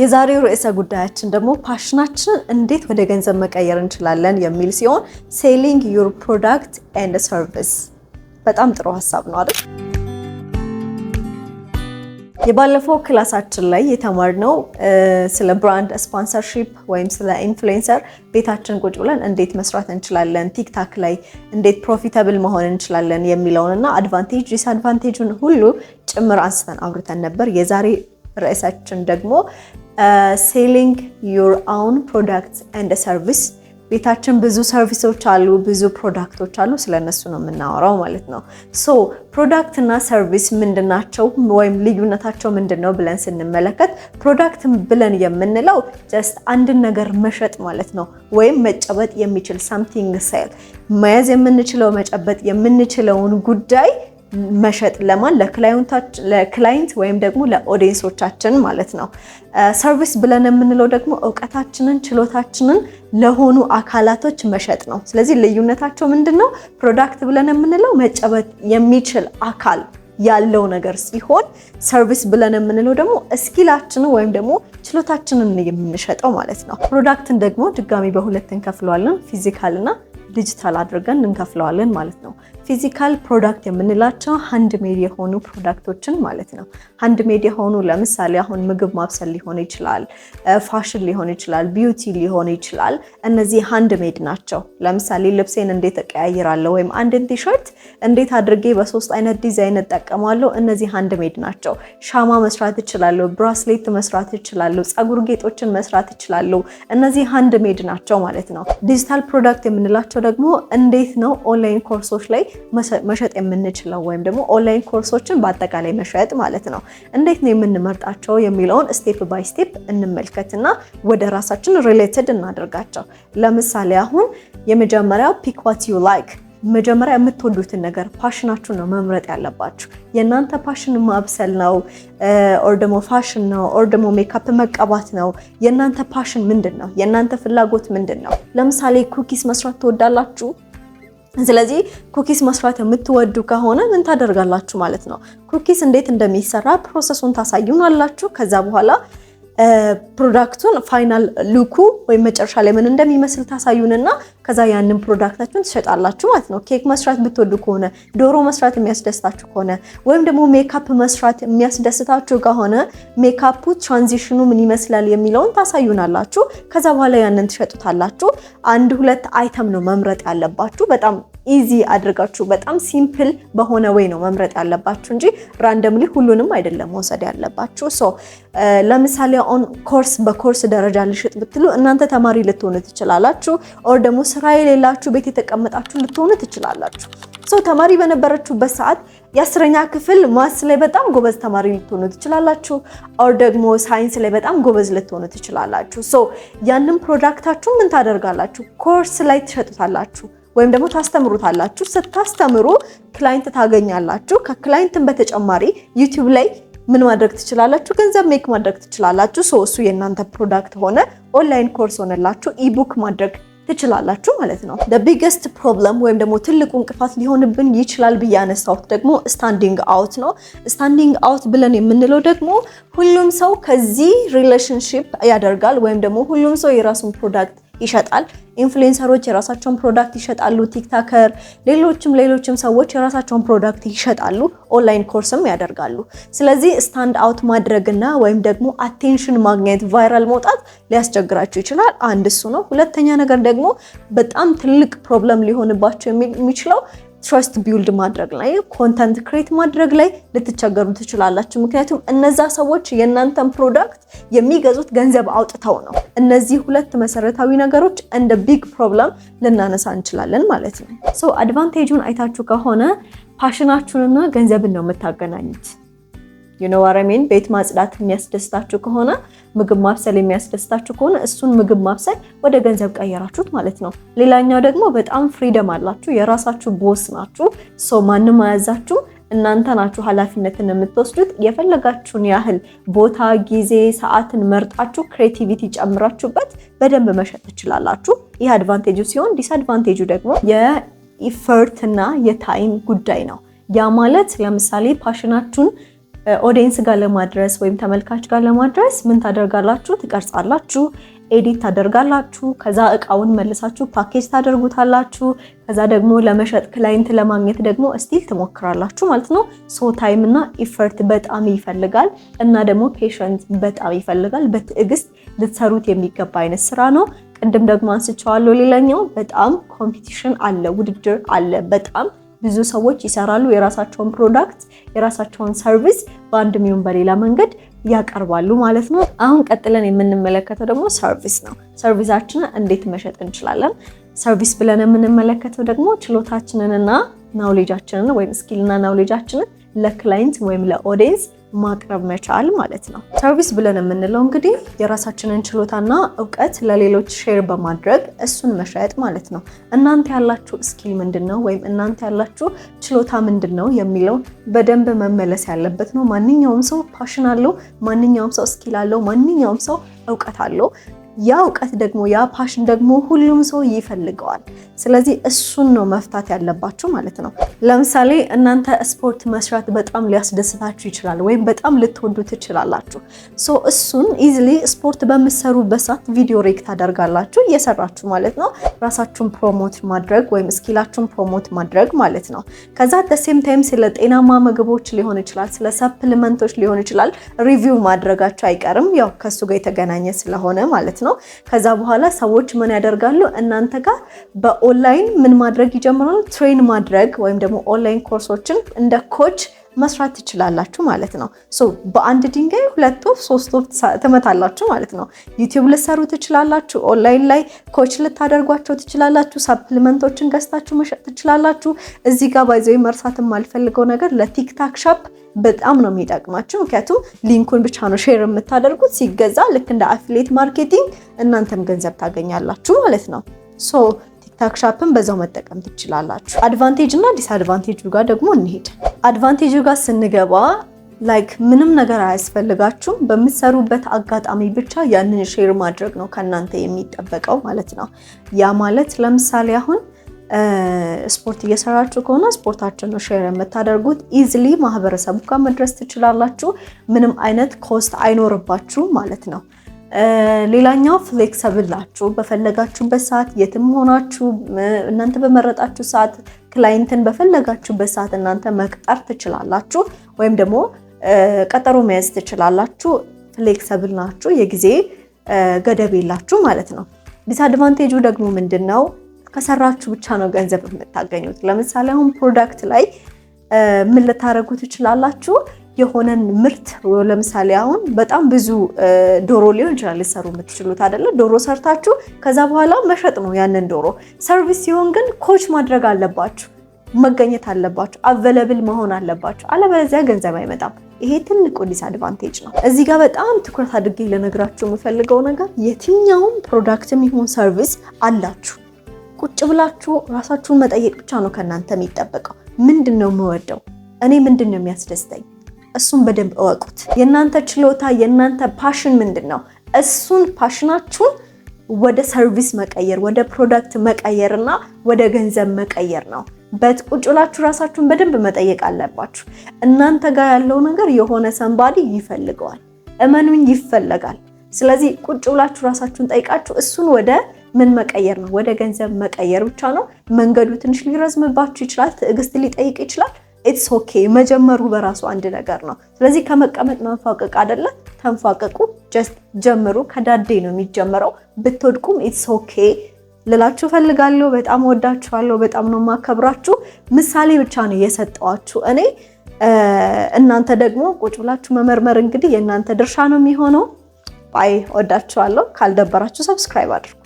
የዛሬው ርዕሰ ጉዳያችን ደግሞ passion ኣችንን እንዴት ወደ ገንዘብ መቀየር እንችላለን የሚል ሲሆን selling your product and service። በጣም ጥሩ ሀሳብ ነው አይደል? የባለፈው class ኣችን ላይ የተማርነው ስለ brand sponsorship ወይም ስለ influencer፣ ቤታችን ቁጭ ብለን እንዴት መስራት እንችላለን፣ TikTok ላይ እንዴት profitable መሆን እንችላለን የሚለውን እና advantage disadvantage ኡን ሁሉ ጭምር አንስተን አውርተን ነበር። የዛሬ ርዕሳችን ደግሞ selling your own product and service። ቤታችን ብዙ service ኦች አሉ፣ ብዙ product ኦች አሉ። ስለነሱ ነው የምናወራው ማለት ነው። So product እና service ምንድናቸው ወይም ልዩነታቸው ምንድን ነው ብለን ስንመለከት፣ product ብለን የምንለው just አንድን ነገር መሸጥ ማለት ነው፣ ወይም መጨበጥ የሚችል something sell፣ መያዝ የምንችለው፣ መጨበጥ የምንችለውን ጉዳይ መሸጥ። ለማን? ለ client ወይም ደግሞ ለ audience ኦቻችን ማለት ነው። Service ብለን የምንለው ደግሞ እውቀታችንን፣ ችሎታችንን ለሆኑ አካላቶች መሸጥ ነው። ስለዚህ ልዩነታቸው ምንድን ነው? Product ብለን የምንለው መጨበጥ የሚችል አካል ያለው ነገር ሲሆን service ብለን የምንለው ደግሞ skill ኣችንን ወይም ደግሞ ችሎታችንን የምንሸጠው ማለት ነው። Product ን ደግሞ ድጋሚ በሁለት እንከፍለዋለን፣ physical እና ዲጂታል አድርገን እንከፍለዋለን ማለት ነው። Physical product የምንላቸው handmade የሆኑ product ኦችን ማለት ነው። Handmade የሆኑ ለምሳሌ አሁን ምግብ ማብሰል ሊሆን ይችላል፣ ፋሽን ሊሆን ይችላል፣ beauty ሊሆን ይችላል። እነዚህ handmade ናቸው። ለምሳሌ ልብሴን እንዴት እቀያይራለሁ ወይም አንድን ቲሸርት እንዴት አድርጌ በሶስት አይነት ዲዛይን እጠቀማለሁ። እነዚህ handmade ናቸው። ሻማ መስራት እችላለሁ፣ bracelet መስራት እችላለሁ፣ ፀጉር ጌጦችን መስራት እችላለሁ። እነዚህ handmade ናቸው ማለት ነው። Digital product የምንላቸው ደግሞ እንዴት ነው online course ኦች ላይ መሸጥ የምንችለው ወይም ደግሞ online course ኦችን በአጠቃላይ መሸጥ ማለት ነው። እንዴት ነው የምንመርጣቸው የሚለውን step by step እንመልከትና ወደ ራሳችን related እናደርጋቸው። ለምሳሌ አሁን የመጀመሪያው pick what you like። መጀመሪያ የምትወዱትን ነገር፣ passion ኣችሁን ነው መምረጥ ያለባችሁ። የእናንተ passion ማብሰል ነው or ደግሞ ፋሽን ነው or ደግሞ ሜካፕ መቀባት ነው። የእናንተ passion ምንድን ነው? የእናንተ ፍላጎት ምንድን ነው? ለምሳሌ cookies መስራት ትወዳላችሁ? ስለዚህ cookies መስራት የምትወዱ ከሆነ ምን ታደርጋላችሁ ማለት ነው? Cookies እንዴት እንደሚሰራ process ኡን ታሳዩናላችሁ። ከዛ በኋላ product ኡን final look ኡ ወይም መጨረሻ ላይ ምን እንደሚመስል ታሳዩንና ከዛ ያንን product ኣችሁን ትሸጣላችሁ ማለት ነው። ኬክ መስራት ብትወዱ ከሆነ፣ ዶሮ መስራት የሚያስደስታችሁ ከሆነ ወይም ደግሞ ሜካፕ መስራት የሚያስደስታችሁ ከሆነ makeup ኡ transition ኑ ምን ይመስላል የሚለውን ታሳዩናላችሁ። ከዛ በኋላ ያንን ትሸጡታላችሁ። አንድ ሁለት item ነው መምረጥ ያለባችሁ። በጣም easy አድርጋችሁ በጣም simple በሆነ way ነው መምረጥ ያለባችሁ እንጂ randomly ሁሉንም አይደለም መውሰድ ያለባችሁ። So ለምሳሌ on course፣ በ course ደረጃ ልሽጥ ብትሉ እናንተ ተማሪ ልትሆኑ ትችላላችሁ፣ or ደግሞ ስራ የሌላችሁ፣ ቤት የተቀመጣችሁ ልትሆኑ ትችላላችሁ። So ተማሪ በነበራችሁበት ሰዓት የ10ኛ ክፍል maths ላይ በጣም ጎበዝ ተማሪ ልትሆኑ ትችላላችሁ፣ or ደግሞ ሳይንስ ላይ በጣም ጎበዝ ልትሆኑ ትችላላችሁ። So ያንን product ኣችሁ ምን ታደርጋላችሁ? ኮርስ ላይ ትሸጡታላችሁ ወይም ደግሞ ታስተምሩታላችሁ። ስታስተምሩ client ታገኛላችሁ። ከ client ን በተጨማሪ YouTube ላይ ምን ማድረግ ትችላላችሁ? ገንዘብ make ማድረግ ትችላላችሁ። So እሱ የእናንተ product ሆነ፣ online course ሆነላችሁ፣ ebook ማድረግ ትችላላችሁ ማለት ነው። Biggest problem ወይም ደግሞ ትልቁ እንቅፋት ሊሆንብን ይችላል ብዬ ያነሳሁት ደግሞ standing out ነው። Standing out ብለን የምንለው ደግሞ ሁሉም ሰው ከዚህ relationship ያደርጋል ወይም ደግሞ ሁሉም ሰው የራሱን product ይሸጣል። Influencer ኦች የራሳቸውን product ይሸጣሉ። TikToker፣ ሌሎችም ሌሎችም ሰዎች የራሳቸውን product ይሸጣሉ። Online course ም ያደርጋሉ። ስለዚህ stand out ማድረግና ወይም ደግሞ attention ማግኘት፣ viral መውጣት ሊያስቸግራችሁ ይችላል። አንድ እሱ ነው። ሁለተኛ ነገር ደግሞ በጣም ትልቅ problem ሊሆንባችሁ የሚችለው trust build ማድረግ ላይ፣ content create ማድረግ ላይ ልትቸገሩ ትችላላችሁ። ምክንያቱም እነዛ ሰዎች የእናንተን product የሚገዙት ገንዘብ አውጥተው ነው። እነዚህ ሁለት መሰረታዊ ነገሮች እንደ big problem ልናነሳ እንችላለን ማለት ነው። So advantage ኡን አይታችሁ ከሆነ passion ኣችሁንና ገንዘብን ነው የምታገናኙት። You know what I mean? ቤት ማጽዳት የሚያስደስታችሁ ከሆነ፣ ምግብ ማብሰል የሚያስደስታችሁ ከሆነ እሱን ምግብ ማብሰል ወደ ገንዘብ ቀየራችሁት ማለት ነው። ሌላኛው ደግሞ በጣም freedom አላችሁ፣ የራሳችሁ boss ናችሁ። So ማንም አያዛችሁም። እናንተ ናችሁ ኃላፊነትን የምትወስዱት። የፈለጋችሁን ያህል ቦታ፣ ጊዜ፣ ሰዓትን መርጣችሁ creativity ጨምራችሁበት በደንብ መሸጥ ትችላላችሁ። ይህ advantage ኡ ሲሆን disadvantage ኡ ደግሞ የ effort እና የ time ጉዳይ ነው። ያ ማለት ለምሳሌ passion ኣችሁን Audience ጋር ለማድረስ ወይም ተመልካች ጋር ለማድረስ ምን ታደርጋላችሁ? ትቀርጻላችሁ፣ edit ታደርጋላችሁ። ከዛ እቃውን መልሳችሁ ፓኬጅ ታደርጉታላችሁ። ከዛ ደግሞ ለመሸጥ፣ client ለማግኘት ደግሞ still ትሞክራላችሁ ማለት ነው። So time እና effort በጣም ይፈልጋል እና ደግሞ patience በጣም ይፈልጋል። በትዕግስት ልትሰሩት የሚገባ አይነት ስራ ነው። ቅድም ደግሞ አንስቼዋለሁ። ሌላኛው በጣም competition አለ፣ ውድድር አለ። በጣም ብዙ ሰዎች ይሰራሉ። የራሳቸውን product፣ የራሳቸውን service በአንድም ይሁን በሌላ መንገድ ያቀርባሉ ማለት ነው። አሁን ቀጥለን የምንመለከተው ደግሞ service ነው። Service ኣችንን እንዴት መሸጥ እንችላለን? Service ብለን የምንመለከተው ደግሞ ችሎታችንንና knowledge ኣችንን ወይም skill ና knowledge ኣችንን ለ client ወይም ለ audience ማቅረብ መቻል ማለት ነው። Service ብለን የምንለው እንግዲህ የራሳችንን ችሎታና እውቀት ለሌሎች share በማድረግ እሱን መሸጥ ማለት ነው። እናንተ ያላችሁ skill ምንድን ነው ወይም እናንተ ያላችሁ ችሎታ ምንድን ነው የሚለው በደንብ መመለስ ያለበት ነው። ማንኛውም ሰው passion አለው፣ ማንኛውም ሰው skill አለው፣ ማንኛውም ሰው እውቀት አለው። ያ እውቀት ደግሞ፣ ያ passion ደግሞ ሁሉም ሰው ይፈልገዋል። ስለዚህ እሱን ነው መፍታት ያለባችሁ ማለት ነው። ለምሳሌ እናንተ ስፖርት መስራት በጣም ሊያስደስታችሁ ይችላል፣ ወይም በጣም ልትወዱ ትችላላችሁ። So እሱን easily ስፖርት በምትሰሩበት ሰዓት ቪዲዮ rec ታደርጋላችሁ እየሰራችሁ ማለት ነው። ራሳችሁን promote ማድረግ ወይም skill ኣችሁን promote ማድረግ ማለት ነው። ከዛ same time ስለ ጤናማ ምግቦች ሊሆን ይችላል፣ ስለ supplement ኦች ሊሆን ይችላል፣ review ማድረጋችሁ አይቀርም፣ ያው ከሱ ጋር የተገናኘ ስለሆነ ማለት ነው። ከዛ በኋላ ሰዎች ምን ያደርጋሉ? እናንተ ጋር በኦንላይን ምን ማድረግ ይጀምራሉ? Train ማድረግ ወይም ደግሞ online course ኦችን እንደ coach መስራት ትችላላችሁ ማለት ነው። So በአንድ ድንጋይ ሁለት ወፍ፣ ሶስት ወፍ ትመታላችሁ ማለት ነው። YouTube ልትሰሩ ትችላላችሁ። ኦንላይን ላይ coach ልታደርጓቸው ትችላላችሁ። Supplement ኦችን ገዝታችሁ መሸጥ ትችላላችሁ። እዚህ ጋር by the way መርሳት የማልፈልገው ነገር ለ TikTok Shop በጣም ነው የሚጠቅማችሁ። ምክንያቱም link ኡን ብቻ ነው share የምታደርጉት። ሲገዛ ልክ እንደ affiliate marketing እናንተም ገንዘብ ታገኛላችሁ ማለት ነው። So TikTok Shop ን በዛው መጠቀም ትችላላችሁ። Advantage እና disadvantage ኡ ጋር ደግሞ እንሄድ። Advantage ኡ ጋር ስንገባ like ምንም ነገር አያስፈልጋችሁም። በምትሰሩበት አጋጣሚ ብቻ ያንን share ማድረግ ነው ከእናንተ የሚጠበቀው ማለት ነው። ያ ማለት ለምሳሌ አሁን ስፖርት እየሰራችሁ ከሆነ ስፖርታችሁን ነው share የምታደርጉት። Easily ማህበረሰቡ ጋር መድረስ ትችላላችሁ። ምንም አይነት cost አይኖርባችሁም ማለት ነው። ሌላኛው flexible ናችሁ። በፈለጋችሁበት ሰዓት የትም ሆናችሁ፣ እናንተ በመረጣችሁ ሰዓት፣ client ን በፈለጋችሁበት ሰዓት እናንተ መቅጠር ትችላላችሁ፣ ወይም ደግሞ ቀጠሮ መያዝ ትችላላችሁ። Flexible ናችሁ፣ የጊዜ ገደብ የላችሁም ማለት ነው። Disadvantage ኡ ደግሞ ምንድን ነው? ከሰራችሁ ብቻ ነው ገንዘብ የምታገኙት። ለምሳሌ አሁን product ላይ ምን ልታደርጉ ትችላላችሁ? የሆነን ምርት፣ ለምሳሌ አሁን በጣም ብዙ ዶሮ ሊሆን ይችላል ልትሰሩ የምትችሉት፣ አይደለ? ዶሮ ሰርታችሁ ከዛ በኋላ መሸጥ ነው ያንን ዶሮ። Service ሲሆን ግን coach ማድረግ አለባችሁ፣ መገኘት አለባችሁ፣ available መሆን አለባችሁ። አለበለዚያ ገንዘብ አይመጣም። ይሄ ትልቁ disadvantage ነው። እዚህ ጋር በጣም ትኩረት አድርጌ ልነግራችሁ የምፈልገው ነገር የትኛውም product ም ይሁን service አላችሁ፣ ቁጭ ብላችሁ ራሳችሁን መጠየቅ ብቻ ነው ከእናንተ የሚጠበቀው። ምንድን ነው የምወደው? እኔ ምንድን ነው የሚያስደስተኝ? እሱን በደንብ እወቁት። የእናንተ ችሎታ፣ የእናንተ passion ምንድን ነው? እሱን passion ኣችሁን ወደ service መቀየር፣ ወደ product መቀየር እና ወደ ገንዘብ መቀየር ነው። But ቁጭ ብላችሁ ራሳችሁን በደንብ መጠየቅ አለባችሁ። እናንተ ጋር ያለው ነገር የሆነ somebody ይፈልገዋል። እመኑኝ ይፈለጋል። ስለዚህ ቁጭ ብላችሁ ራሳችሁን ጠይቃችሁ እሱን ወደ ምን መቀየር ነው? ወደ ገንዘብ መቀየር ብቻ ነው። መንገዱ ትንሽ ሊረዝምባችሁ ይችላል። ትዕግስት ሊጠይቅ ይችላል። It's okay። መጀመሩ በራሱ አንድ ነገር ነው። ስለዚህ ከመቀመጥ መንፏቀቅ አይደለ፣ ተንፏቀቁ፣ just ጀምሩ። ከዳዴ ነው የሚጀመረው። ብትወድቁም it's okay ልላችሁ ፈልጋለሁ። በጣም ወዳችኋለሁ። በጣም ነው የማከብራችሁ። ምሳሌ ብቻ ነው የሰጠኋችሁ እኔ። እናንተ ደግሞ ቁጭ ብላችሁ መመርመር እንግዲህ የእናንተ ድርሻ ነው የሚሆነው። Bye፣ ወዳችኋለሁ። ካልደበራችሁ subscribe አድርጉ።